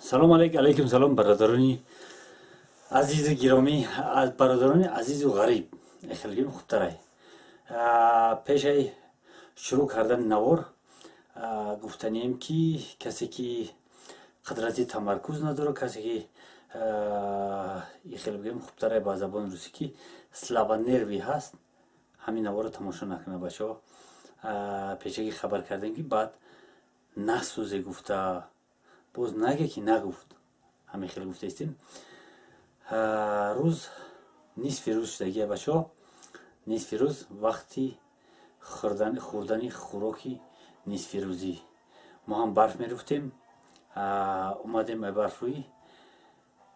Салом алейк, алейкум салом, бародарони азизу гиромӣ, бародарони азизу ғариб. Хелгим хубтарай. Пешаи шурӯъ кардани навор гуфтанием, ки касе ки қудрати тамаркуз надорад, касе ки хеле бигӯем хубтарай ба забони русӣ, ки слабонервӣ ҳаст, ҳамин наворро тамошо накунад, бачаҳо. Пешагӣ хабар кардем, ки баъд насӯзе гуфта, боз наге ки нагуфт, ҳамин хеле гуфтаистем. Рӯз нисфи рӯз шудагия, бачаҳо, нисфи рӯз, вақти хӯрдани хӯроки нисфирӯзӣ. Мо ҳам барф мерӯфтем, омадем ба барфрӯӣ,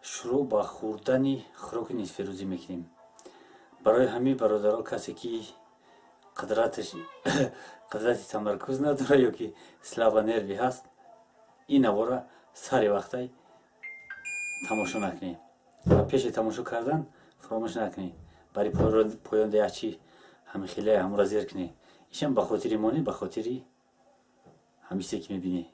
шурӯъ ба хӯрдани хӯроки нисфирӯзӣ мекунем. Барои ҳамин, бародаро, касе ки қудрати тамаркуз надорад ё ки слабонервӣ ҳаст, ин навора сари вақтай тамошо накунед ва пеши тамошо кардан фаромӯш накунед, бари поёнда якчи ҳамин хеле ҳамура зер кунед. Ишам ба хотири моне, ба хотири ҳамин чизе ки мебинед.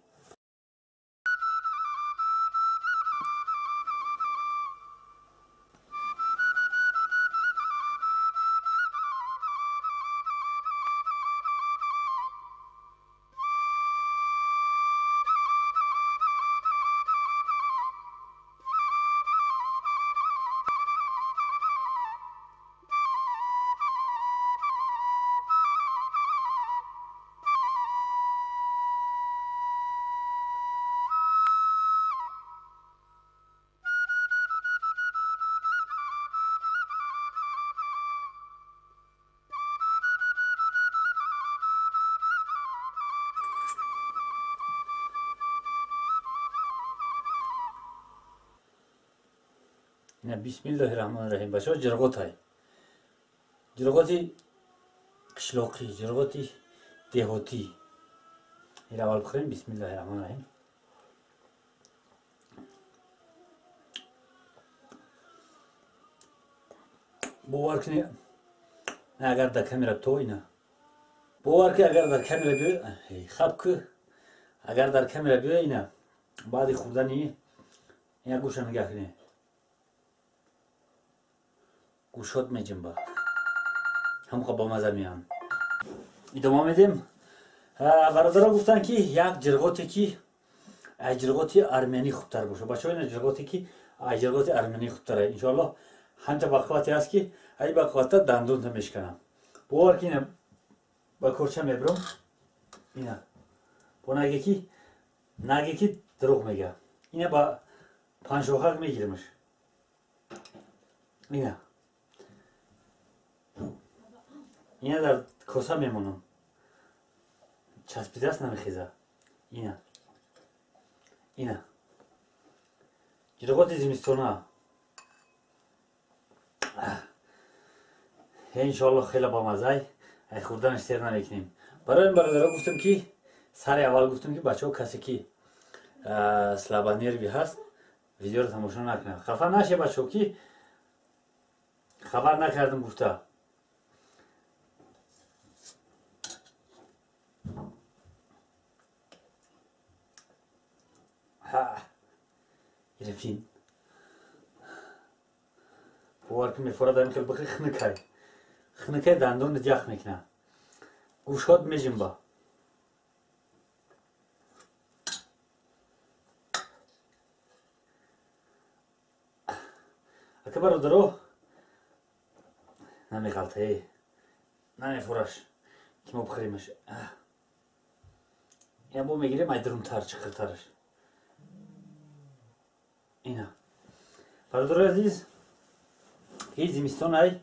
Бисмиллоҳи раҳмони раҳим, бачаҳо, ҷирғотай, ҷирғоти қишлоқӣ, ҷирғоти деҳотӣ. Ин аввал бихӯрем. Бисмиллоҳи раҳмони раҳим. Бовар кунед, агар дар камера то ина, бовар ки агар дар камера биёй, хаб ку, агар дар камера биёй, ина баъди хӯрдани ина гӯша нигаҳ кунед, гӯшот меҷимба, ҳамқа ба маза меянд. Идома медем. Бародаро гуфтанд, ки як ҷирғоте ки ай ҷирғоти армянӣ хубтар боша. Бачаҳо, ина ҷирғоте ки ай ҷирғоти армянӣ хубтара, иншоаллоҳ ҳамта бақуввате ҳаст, ки ай бақувватта дандонта мешканам. Бовар ки ина ба корча мебиром, ина бо наге ки дурӯғ мега, ина ба панҷшохак мегиримаш. Ина дар коса мемонам, часпидааст, намехеза. Ина ҷирғоти зимистона, иншоалло хеле бамазай, ай хӯрданаш сер намекунем. Барои ин, бародаро, гуфтам, ки сари аввал гуфтам, ки бачаҳо, касе ки слабонервӣ ҳаст, видеоро тамошо накунад. Хафа наше, бачаҳо, ки хабар накардам гуфта. Ирфин, бовар ки мефорад, ами хел бихӯри, хунукай, хунукай, дандонат ях мекунад, гӯшҳот меҷимба. Ака, бародаро, намеғалта, е намефораш, ки мо бихӯримаш. Я бо мегирем ай дурумтар, чиқиртараш. Ина, бародарои азиз, ки зимистон ай,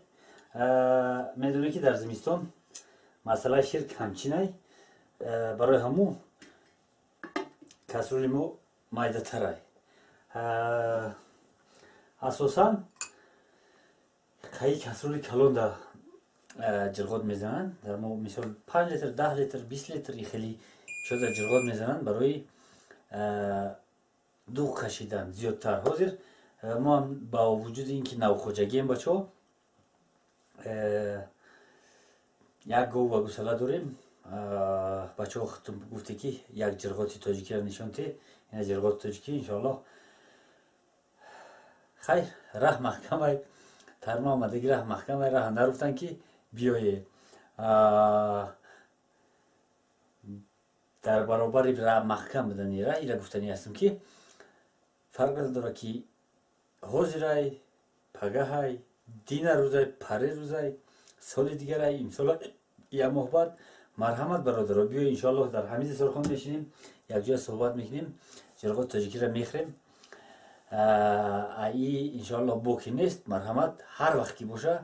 медонед, ки дар зимистон масъалаи шир камчинай, барои ҳаму касрули мо майдатарай. Асосан қаи касрули калонда ҷирғот мезананд. Дар мо мисол 5 литр, 10 литр, 20 литр хеле чода ҷирғот мезананд барои дуғ кашидан зиёдтар. Ҳозир мо ҳам ба вуҷуди ин ки навхоҷагием, бачаҳо, як гов ва гусала дорем. Бачаҳо, худтон гуфте, ки як ҷирғоти тоҷикиро нишон те. Ина ҷирғоти тоҷикӣ, иншоаллоҳ. Хайр, раҳ маҳкамай, тарма омадаги раҳ маҳкамай, раҳ наруфтан ки биёе. Дар баробари раҳ маҳкам будани раҳ ира гуфтанӣ ҳастам ки фарқ надорад ки ҳозирай, пагаҳай, дина рӯзай, паре рӯзай, соли дигарай, имсол як моҳ баъд. Марҳамат бародаро, биё, иншоаллоҳ дар ҳамин дастархон мешинем, якҷоя суҳбат мекунем, ҷирғоти тоҷикиро мехӯрем. Аи иншоаллоҳ боки нест. Марҳамат, ҳар вақт ки боша,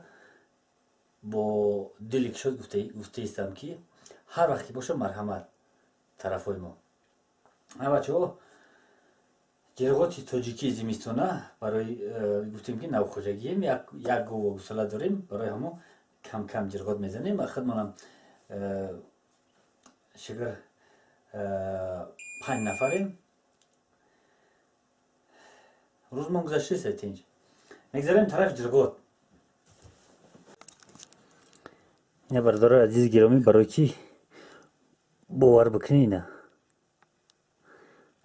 бо дили кушод гуфтаистам ки ҳар вақт ки боша, марҳамат тарафҳои мо. Бачаҳо, ҷирғоти тоҷикии зимистона барои гуфтем ки навхоҷагием, як гову гусала дорем, барои ҳамо кам-кам ҷирғот мезанем. Худмонам шукр 5 нафарем. Рӯзмон гузаштест, тинҷ. Мегзарем тарафи ҷирғот. Ина бародарои азизи гиромӣ, барои чӣ бовар бикунӣ, ина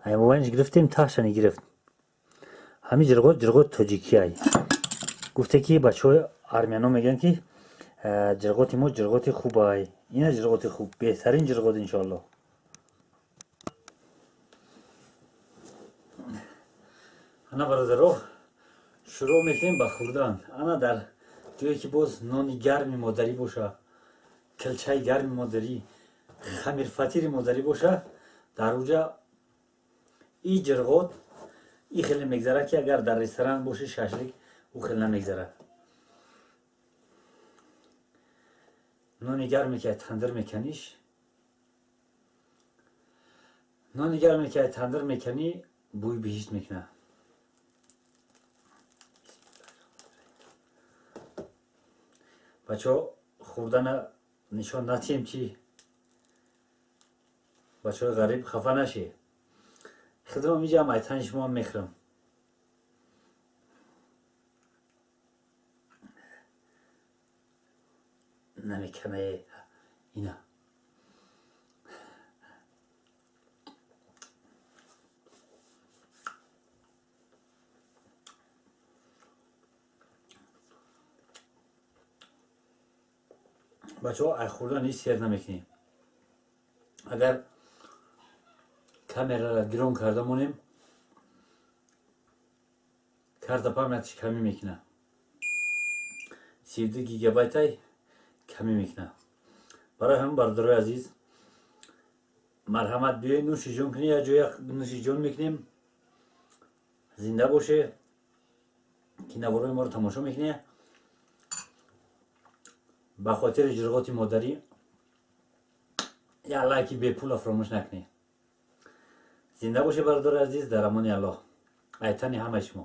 аймобайнаш гирифтем, таҳшани гирифт. Ҳамин ҷирғот ҷирғоти тоҷикиай. Гуфте ки бачаҳои армяно мегӯянд ки ҷирғоти мо ҷирғоти хубай. Ина ҷирғоти хуб, беҳтарин ҷирғот иншоаллоҳ. Ана бародаро, шурӯъ мекунем ба хӯрдан. Ана дар ҷое ки боз нони гарми модарӣ боша, килчаи гарми модарӣ, хамирфатири модарӣ боша, дар уҷа и ҷирғот и хеле мегзарад ки агар дар ресторан боши, шашлик ӯ хеле намегзарад. Нони гарме ки тандир меканиш, нони гарме ки тандир меканӣ, бӯи биҳишт мекунад. Бачаҳо, хӯрдана нишон натиҳем, чи бачаҳои ғариб хафа нашед. Хидмам иҷам айтани шумоам мехӯрам. Намеканае ина. Бачаҳо, ай хӯрдан ҳеҷ сер намекунем. Агар камераро гирон карда монем, карта памятиш камӣ мекунад. 32 гигабайтай камӣ мекунад. Барои ҳамин бародарои азиз, марҳамат, биёед, нӯши ҷон кунед, як ҷоя нӯши ҷон мекунем. Зинда боше ки наворои моро тамошо мекунед. Ба хотири ҷирғоти модарӣ як лайки бепула фаромӯш накунед. Зинда боше бародари азиз, дар амони Аллоҳ. Айтани ҳамаи шумо.